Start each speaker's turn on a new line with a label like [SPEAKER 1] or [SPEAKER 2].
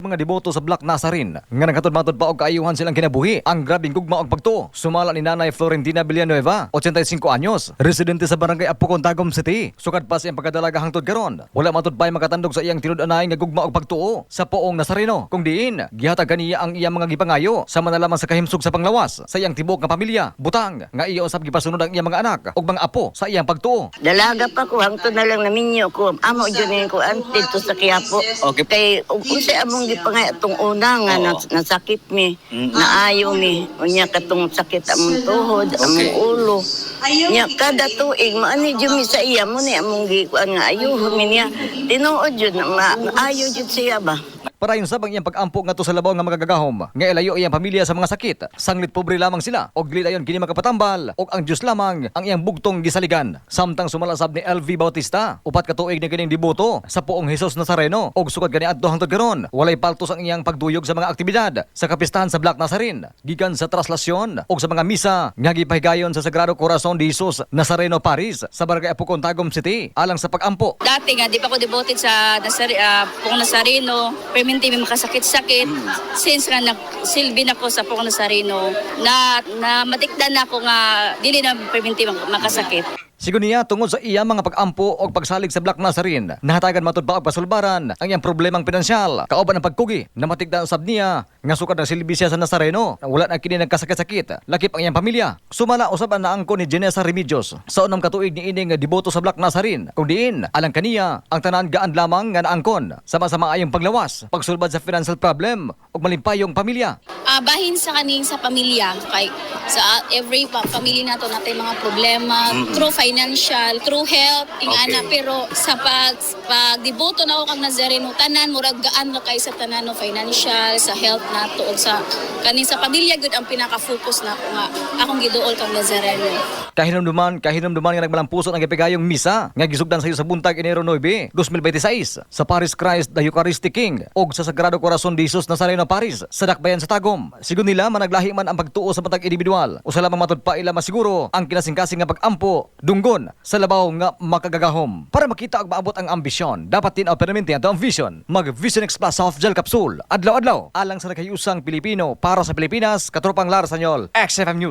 [SPEAKER 1] Mga deboto sa Black Nazarene nga naghatod matod pa og kaayuhan silang kinabuhi. Ang grabeng gugma og pagtuo. Sumala ni Nanay Florentina Villanueva, 85 anyos, residente sa Barangay Apokon, Tagum City. Sukad pa sa iyang pagkadalaga hangtod karon, wala matud pa'y makatandog sa iyang tinud-anay nga gugma og pagtuo sa poong Nazareno. Kung diin, gihatag kaniya ang iyang mga gipangayo sama na lamang sa kahimsog sa panglawas sa iyang tibuok nga pamilya. Butang nga iya usab gipasunod ang iyang mga anak ug mga apo sa iyang pagtuo.
[SPEAKER 2] Dalaga pa ko, hangtod na lang naminyo ko. Amo jud ni ko dito sa Quiapo. Kay ug unsay among gipangay atong una nga nasakit mi, naayo mi. Unya katong sakit among tuhod, among ulo. Nya kada tuig maani jud mi sa iya mo ni among gikuan nga ayuhon mi niya. Tinuod jud na maayo jud siya ba.
[SPEAKER 1] Parayon sab ang iyang pag-ampo ngadto sa labaw nga makagagahom nga ilayo iyang pamilya sa mga sakit. Sanglit pobre lamang sila og dili dayon kini makapatambal og ang Dios lamang ang iyang bugtong gisaligan. Samtang sumala sab ni LV Bautista, 4 ka tuig ni kining deboto sa poong Hesus Nazareno og sukad kaniadto hangtod karon walay paltos ang iyang pagduyog sa mga aktibidad sa kapistahan sa Black Nazarene gikan sa traslasyon og sa mga misa nga gipahigayon sa Sagrado Corazon de Jesus Nazareno Parish sa Barangay Apokon, Tagum City alang sa pag-ampo.
[SPEAKER 3] Dati nga, di pa ko devoted sa Pong Nazareno. Perminti may makasakit-sakit. Since nga nagsilbi na ko sa Pong Nazareno, na, na matikdan na ako nga dili na perminti makasakit.
[SPEAKER 1] Sigon niya, tungod sa iya mga pag-ampo o pagsalig sa Black Nazarene, nahatagan matud pa og pasulbaran ang iyang problemang pinansyal. Kauban ang pagkugi, namatigdan usab niya nga sukad ng silbi siya sa Nazareno, wala na kini nagkasakit-sakit, lakip ang iyang pamilya. Sumala usab ang naangko ni Genesa Remedios sa 6 ka tuig ni ining deboto sa Black Nazarene, kung diin alang kaniya ang tanan gaan lamang nga naangkon sama sa maayong paglawas, pagsulbad sa financial problem ug malimpayong pamilya.
[SPEAKER 4] Bahin sa kaning sa pamilya kay sa every family nato natay mga problema through financial, through health, ingana, pero sa pag pag deboto na ako kang Nazareno, tanan murag gaan na kay sa tanan no, financial, sa health nato ug sa kaning sa pamilya gud ang pinaka-focus na ako nga akong giduol kang Nazareno.
[SPEAKER 1] Kahinumduman nga nagmalampuso ang gipigayong misa nga gisugdan sayo sa buntag Enero 9, 2026 sa Paris Christ the Eucharistic King ug sa Sagrado Corazon de Jesus Nazareno Parish sa Dakbayan sa Tagum. Sigon nila, managlahi man ang pagtuo sa matag individual. Usa lamang matud pa ila masiguro ang kinasingkasing nga pag-ampo dunggon sa labaw nga makagagahom. Para makita ug maabot ang ambisyon, dapat tin-aw permanente ato ang vision. Mag Vision X Plus Soft Gel Capsule. Adlaw-adlaw alang sa nagkayusang Pilipino para sa Pilipinas, katropang Lara Sanyol, XFM News.